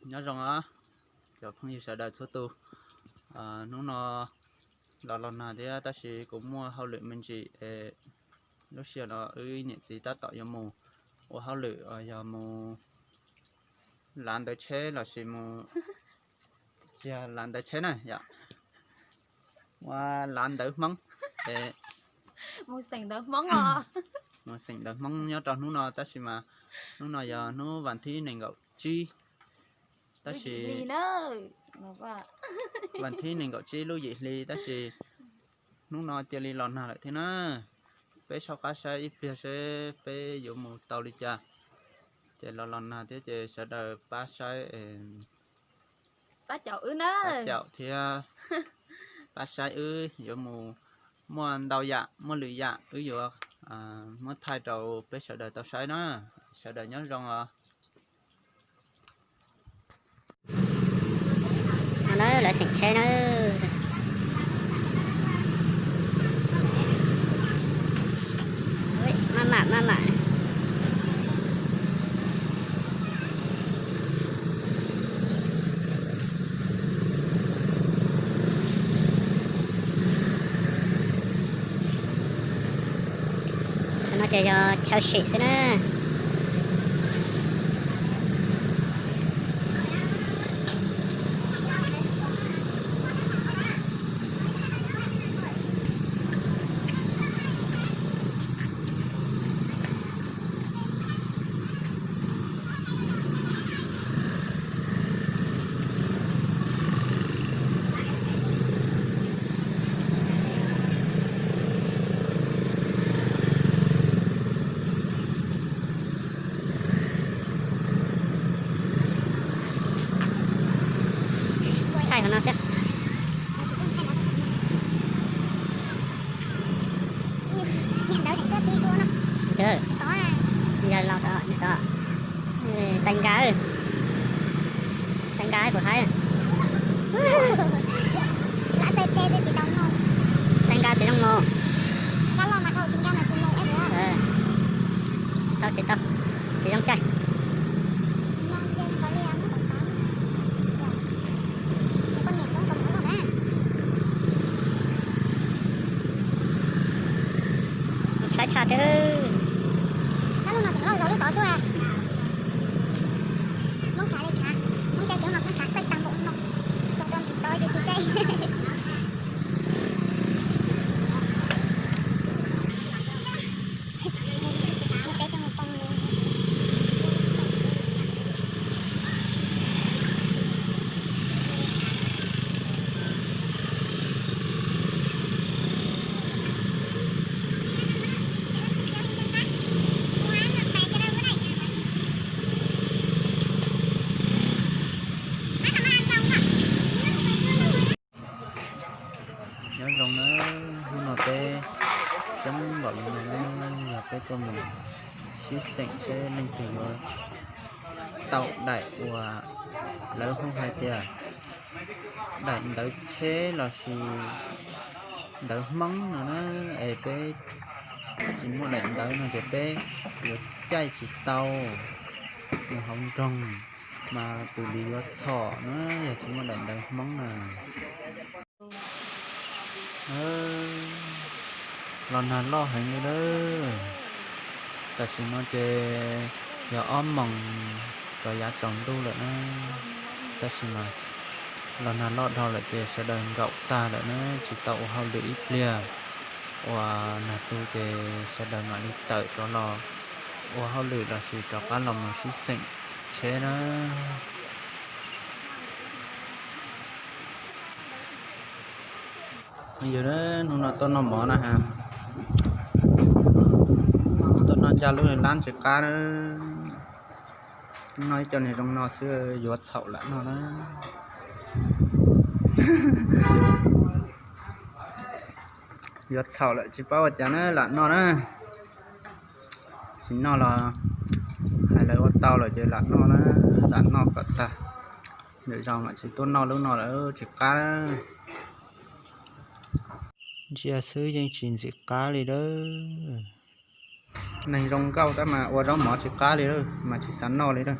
Nyob zoo os cov phooj ywg sawv daws txhua tus. Hnub no los los nag thiab tab sis kuv muaj hauj lwm me ntsis es lub sij hawm no wb niam txiv tab tom yuav mus ua hauj lwm, yog mus lav ntawv tsheb los sis mus, tsis yog lav ntawv tsheb na yom, ua lav ntawv Hmoob es mus xeem ntawv Hmoob nyob rau hnub no tab sis mas hnub no yog hnub vas thib nees nkaum tsib, tab sis vas thib nees nkaum tsib lub yim hli tab sis hnub no cia li los nag lawm thiab na. Peb soj qab saib ib pliag seb peb yuav mus tau li cas. Ces los los nag thiab ces sawv daws pab saib, pab caum thiab pab saib wb yuav mus, muaj ntau yam muaj lwm yam wb yuav muab thaij rau peb sawv daws tau saib na. Sawv daws nyob zoo os. No na lawv xeem tsheb na. Maj mam maj mam. No ces yog chaw sim xwb na. Thaij qhov no xwb. Yog los tod, tod. Tais nkas, tais nkas puas haib? Tais nkas tsis zoo mus. Tau tsis tau, tsis zoo caij. Saib tshaj thiab. Nyob zoo na, hnub no peb coob npaum li no na, yog peb tuaj mus sib xeem seb leej twg yuav tau daim uas lawv hu hais tias daim ntawv tsheb los sis ntawv Hmoob no na, es peb tsis muaj daim ntawv no ces peb yuav caij tsis tau mus hauv nroog, mas tus li yuav txhom na, yog tsis muaj daim ntawv Hmoob na. Los nag loj heev li lawm. Tam sim no ces yog ob moos rov yav tsaus ntuj lawm na, tab sis mas los nag loj dhau lawm ces sawv daws nkaum tag lawm na, tsis tau ua hauj lwm ib pliag. Uas nag tu ces sawv daws mam li tawm rov los ua hauj lwm los sis rov qab los mus sib xeem tsheb na. Yog hnub no tuaj noj mov na ha, tuaj noj ncaj lub lab ntses qab na. Noj ib co niag zoo no xwb yuav txhaum lam noj na. Yuav txhaum lawm tsis paub ua cas na, lam noj na. Tsis noj los hais lawv ua tau lawm ces lam noj na, lam noj kom tag. Lwm zaus mam tsis tuaj noj lub no lawm tsis qab. Ntsia xwb yeej tsis ntxim qab li lawm. Neeg zoo nkauj tab mas ua zaub mov tsis qab li lawm mas tsis xav noj li lawm.